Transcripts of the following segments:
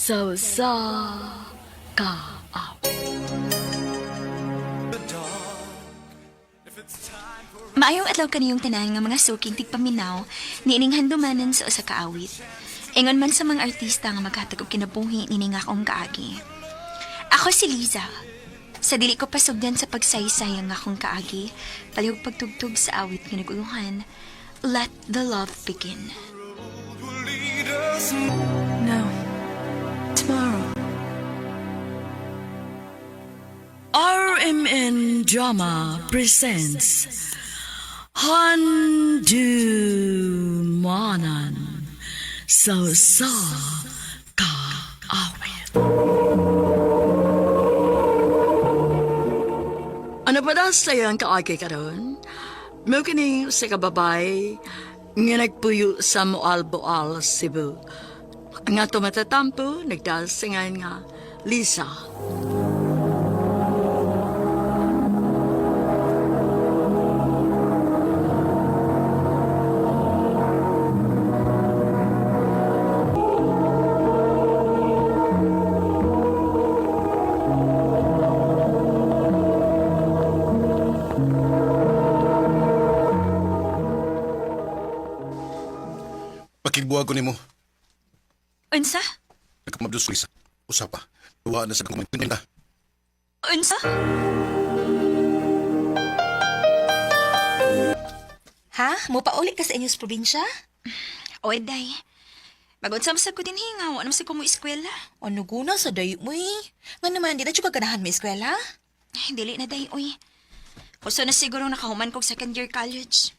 Sa usa ka awit. Maayong adlaw kaniyong tanan nga mga suking tigpaminaw niining handumanan sa usa ka awit. Ingon man sa mga artista nga maghatag og kinabuhi nining akong kaagi. Ako si Liza. Sa dili ko pasugdan sa pagsaysay ang akong kaagi, palihog pagtugtog sa awit nga naguluhan, Let the Love Begin. No. Tomorrow. RMN Drama presents Handumanan sa usa ka awit. Ano pa na sa'yo ang kaagi karon? Mo kini sa kababay nga nagpuyo sa Moalboal, Cebu. Nga tumatatampo, nagdasingan nga Lisa. Pakigbuha ko nimo. Unsa? Nagkamabdos ko isa. Usapa. Duha na sa kumainta. Unsa? Ha? Mupauli ka sa inyong probinsya? O day. Magunsa masag ko dinhi nga, wa naman sa ko mo eskwela. Ano guna sa dayo mo eh? Nga naman, di na siya kaganahan may eskwela? Ay, dili na day, uy. Kuso na siguro nakahuman kog second year college.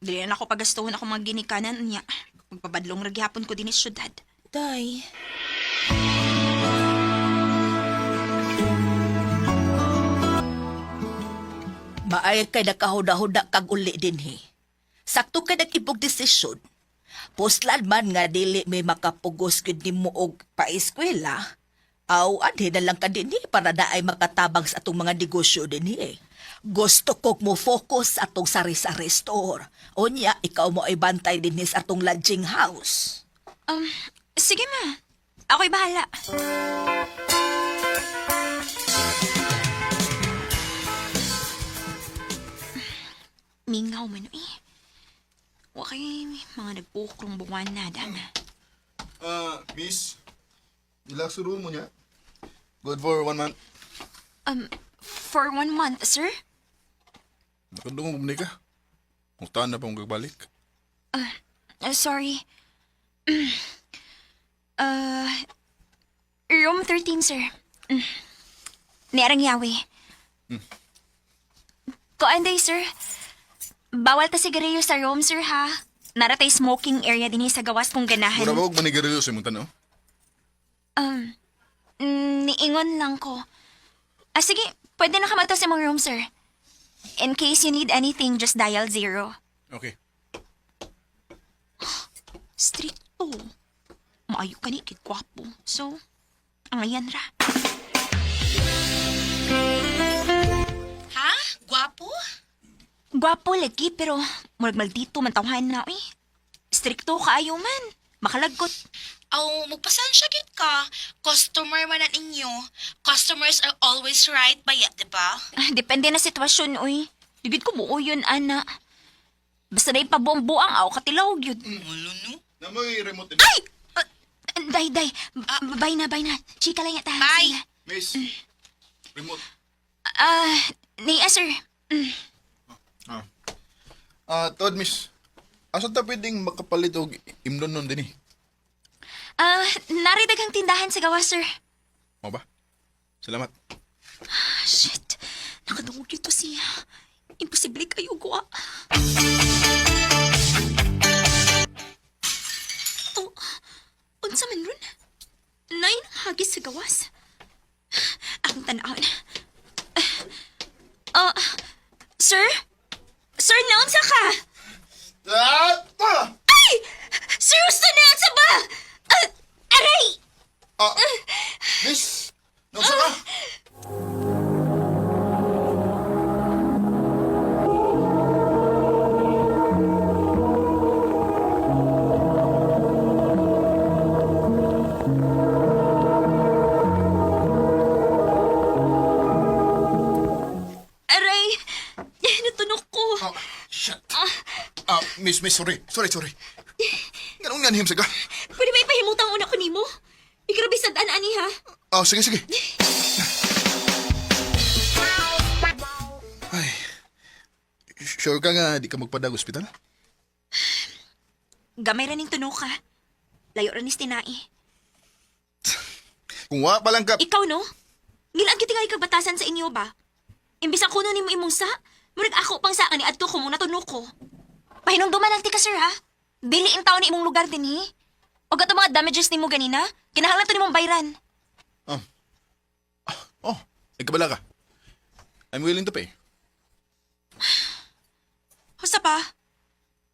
Dili na ako pagastuhon ako mga ginikanan niya. Magpabadlong ra gihapon ko dinhi sa syudad. Day. Maay kay nakahuda-huda kag uli dinhi. Sakto kay nag-ibog desisyon. Puslan man nga dili may makapugos gyud nimo og paeskwela. Aw, adhi na lang ka dinhi para naay makatabang sa atong mga negosyo dinhi eh. Gusto kog mo focus sa atong sari-sari store. Unya, ikaw mo ay bantay dinhi sa atong lodging house. Um, sige ma. Ako'y bahala. Mingaw man eh. Wa kay mga nagpukrong buwan na dana. Miss, deluxe room mo niya. Good for one month. For one month, sir? Nakadungog mo ni ka. Mustahan na pa mong gagbalik. Sorry. Uh, room 13, sir. Mm. Niarang yawi. Koan day, sir. Bawal ta sigarilyo sa room, sir, ha? Naratay smoking area din sa gawas kung ganahan. Mura ba og manigarilyo sa imong tanaw? Niingon lang ko. Ah, sige. Pwede na kamata sa imong room, sir. In case you need anything, just dial 0. Okay. Stricto. Maayo ka ni, kay gwapo. So, ang ayan ra. Ha? Gwapo? Gwapo lagi, pero murag maldito man tawhan na, uy. Stricto kaayo man. Makalagkot. Aw, magpasansya gid ka. Customer man ang inyo. Customers are always right ba ya, di ba? Ah, depende na sitwasyon, uy. Ligid ko buo yun, ana. Basta na ipabomboang aw katilaw yun. Ulo no? Namoy remote din. Ay! Day, day. Bye na, bye na. Chika lang yata. Bye. Sige na. Miss, remote. Ah, niya, sir. Ah. Ah, Todd, miss. Asa ta pwedeng makapalit og imnon nun din eh? Ah, naridaghang tindahan sa gawas, sir. Mao ba? Salamat. Ah, shit. Nakadungog yun to siya. Imposible kayo guwa. Oh, unsa man ron? Nay nang hagis sa gawas. Akong tanawon. Ah, sir? Sir, naunsa ka? Ah! Ah! Ay! Sir, gusto na ba? Ah, aray! Ah! Miss! Naunsa ka? Shit. Ah, miss, miss, sorry. Sorry, sorry. Ganun nga nihim sa ka. Pwede ba ipahimutang una ko nimo? Igrabe sa daan ani ha. Ah, sige, sige. Ay, sure ka nga di ka magpadag ospital? Gamay ra ning tuno ka. Layo ra ni tinai. Kung wa pa lang ka. Ikaw no? Ngilaan kita nga batasan sa inyo ba? Imbis ang kuno nimo imong sa, murag ako pang sa ni adto ko mo natuno ko. Pahinumduman lang ti ka sir ha. Dili in taon ni imong lugar dinhi. Og ato mga damages nimo ganina, kinahanglan to nimong bayran. Oh. Oh, nagkabala ka. I'm willing to pay. Husa pa.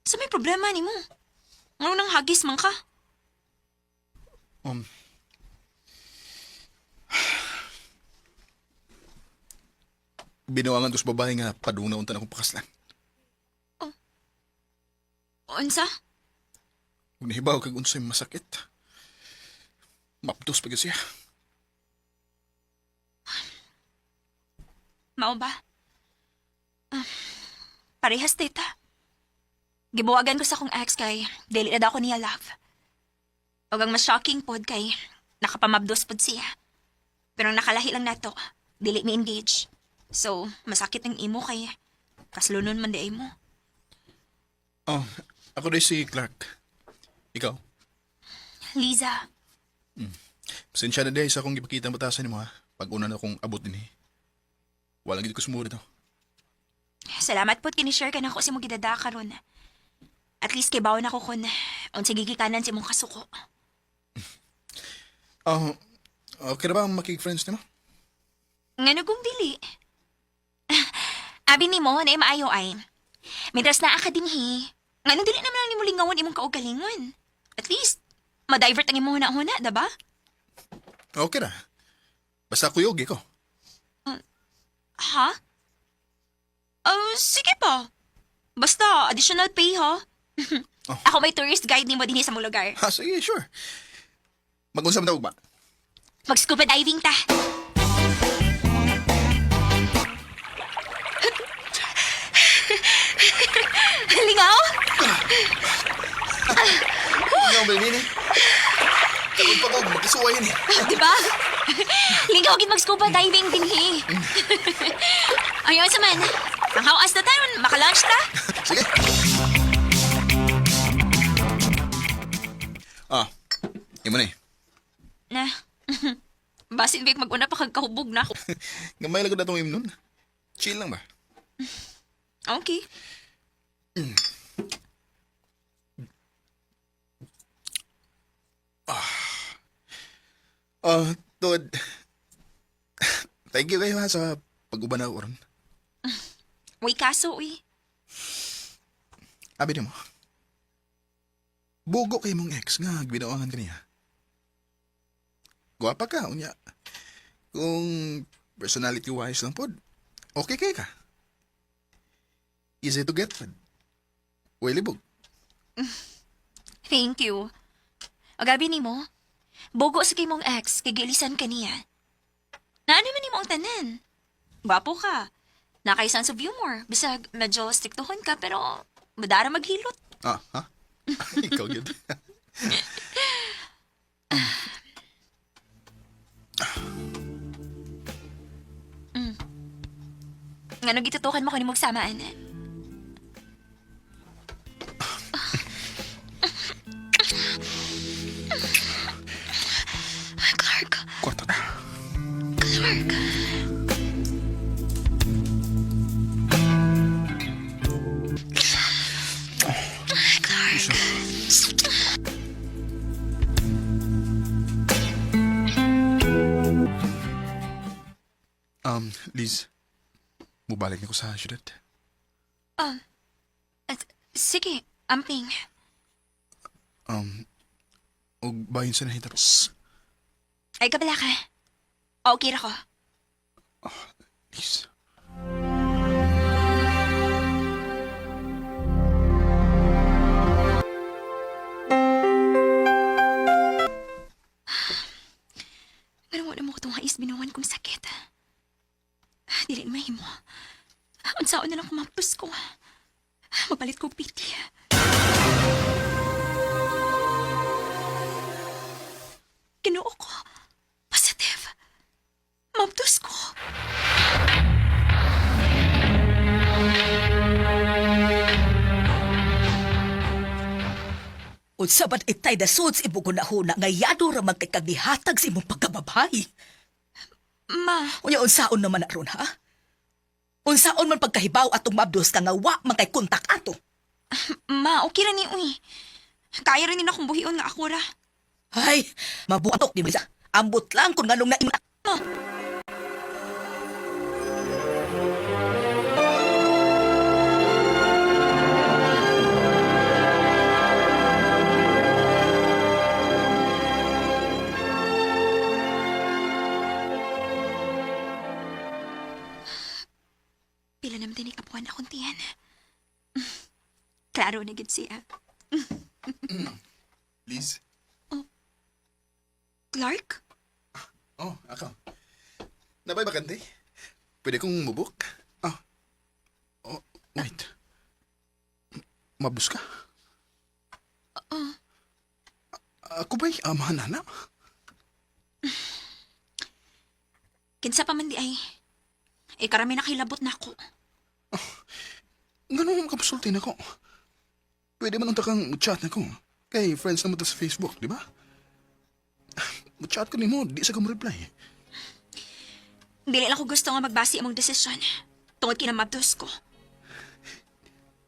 Sa may problema nimo? Ngano nang hagis man ka? Binawangan ko sa babae nga padung na untan akong pakaslan. Unsa? Kung nahibaw kag unsay masakit. Mapdos pa gyud siya. Mao ba? Ah, parehas tita. Gibuwagan ko sa akong ex kay dili na daw ko niya love. Og ang mas shocking pod kay nakapamabdos pod siya. Pero ang nakalahi lang nato, dili mi engage. So, masakit ang imo kay kaslunon man di ay mo. Oh, ako dai si Clark. Ikaw? Liza, Pasensya na dai sa akong gipakita ang batasan nimo ha. Pag una na akong abot dinhi. Wala gid ko sumuod dito. salamat pod kini-share ka nako sa imong gidada karon. At least kay bawon ako kun unsa gigikanan sa imong kasuko. Oh, okay na ba ang makig-friends nimo? Ngano kung dili? Abi nimo na maayo ay. Mientras naa ka dinhi, ngano dili naman lang nimo lingawan imong kaugalingon. At least ma-divert ang imong huna-huna, diba? Okay ra. Basta kuyog ko. Ha? Oh, sige pa. Basta additional pay ha. Oh. Ako may tourist guide nimo dinhi sa mong lugar. Ha, sige, sure. Mag-unsa man tawag ba? Mag scuba diving ta. Lingaw? Ikaw ba nini? Takot pa ko, magkisuway ni. Di ba? Lingaw gid mag-scuba diving dinhi. Ayaw sa man. Ang hawas na tayo, maka-lunch ta. Sige. Ah, imo na eh. Na. Basin big mag-una pa kag kahubog na ako. Gamay lang ko na itong imnon. Chill lang ba? Okay. Ah, Tod. Thank you kayo ha sa pag-uban na ako ron. Uy, kaso, uy. Abi mo. Bugo kay mong ex nga ginawangan ka niya. Guwapa ka, unya. Kung personality wise lang pod, okay kay ka. Easy to get pod. Uy, libog. Thank you. O gabi nimo, bogo sa kay mong ex, kay giilisan ka niya. Naano man nimo ang tanan? Gwapo ka. Nakay sense of humor. Bisag medyo striktuhon ka pero madara maghilot. Ah, ha? Ikaw yun. Ngano gitutukan mo ko nimog samaan? Clark, Kwarta na. Clark. Clark. Liz, mubalik na ko sa syudad. At, sige, amping. Um, og bayon sa nahitapos. Ay, kabala ka. Okay ra ko. Liz. Pero wala mo ko itong hais binuwan kong sakit. Dili mahimo. Unsaon na lang kumapos ko. Magpalit ko piti. Ginoo ko. Positive. Mabdos ko. Unsa man itay na suds imong hunahuna nga yado ra man kay kag nihatag sa imong pagkababay. Ma, Unya unsaon naman na ron ha? Unsaon man pagkahibaw atong mabdos ka nga wa man kay kontak ato. Ma, okay ra ni uy. Kaya rin nila akong buhion nga ako ra. Ay, mabuatok di mo Lisa. Ambot lang kung nganong naimna. Ma, pila naman din ikapuan akong tiyan. Klaro na gid siya. Liz? Clark? Oh, ako. Nabay bakante? Pwede kong mubuk? Ah. Oh, wait. Mabus ka? Ako ba'y amahan na? Kinsa pa man di ay. E karami na kilabot na ako. Ganun makapasulti na ko. Pwede man unta kang chat na ko. Kay friends na mo ta sa Facebook, di ba? Chat ko nimo, di sa ka mo reply. Dili lang ko gusto nga magbasi among desisyon. Tungod kinamabdos ko.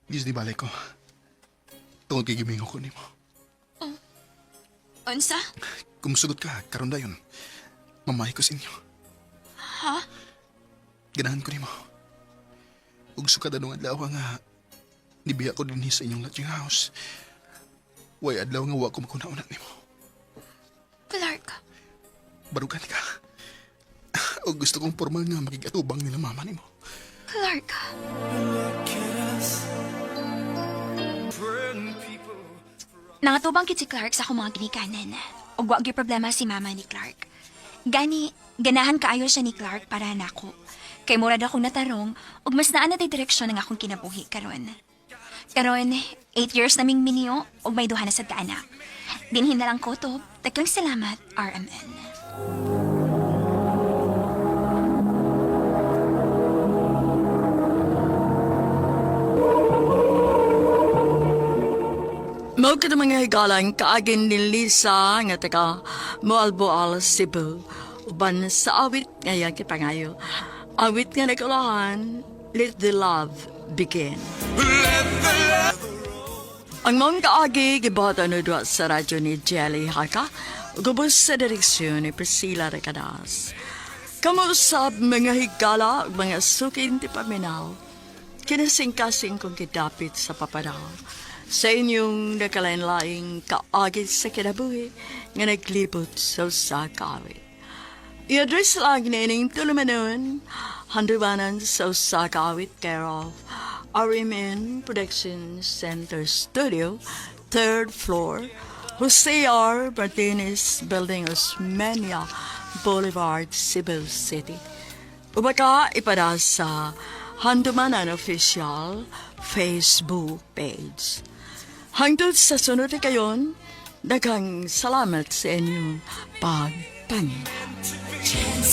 Liz, di balay ko. Tungod kay gimingo ko nimo. Unsa? Kung musugot ka, karon dayon. Mamahay ko sa inyo. Ha? Ganahan ko nimo. Ug sukad anong adlaw nga nibiya ko dinhi sa inyong lodging house. Way adlaw nga wa ko makuna-una nimo. Clark, Barugan ka. O gusto kong formal nga makigatubang nila mama nimo. Clark. Nangatubang kit si Clark sa akong mga ginikanan. Ug wa gyud problema si mama ni Clark. Gani, ganahan kaayo siya ni Clark para nako. Kay murad akong natarong ug mas naa na tay direksyon ang akong kinabuhi karon. Karon, 8 years naming minyo ug may duha na sad ka anak. Dinhin na lang ko to. Daghang salamat, RMN. Mao ka mga higalang kaagin ni Lisa nga taga Moalboal, Cebu. Uban sa awit nga iyang kipangayo. Awit nga nagulahan, Let the Love Begin. Ang mong kaagi, gibuhat ang duwa sa radyo ni Jelly Haka, gubos sa direksyon ni Priscilla Recadas. Kamusab mga higala, ug mga sukin ti paminaw, kinasingkasing kong gidapit sa papanaw. Sa inyong nakalain-laing kaagi sa kinabuhi nga naglibot sa usa ka awit. I-address lang nining tulumanon, handumanan sa usa ka awit care of RMN Production Center Studio, third floor, Jose R. Martinez Building, Osmeña Boulevard, Cebu City. Ubaka ipada sa Handumanan Official Facebook page. Hangtod sa sunod na kayon, daghang salamat sa inyong pagpangin.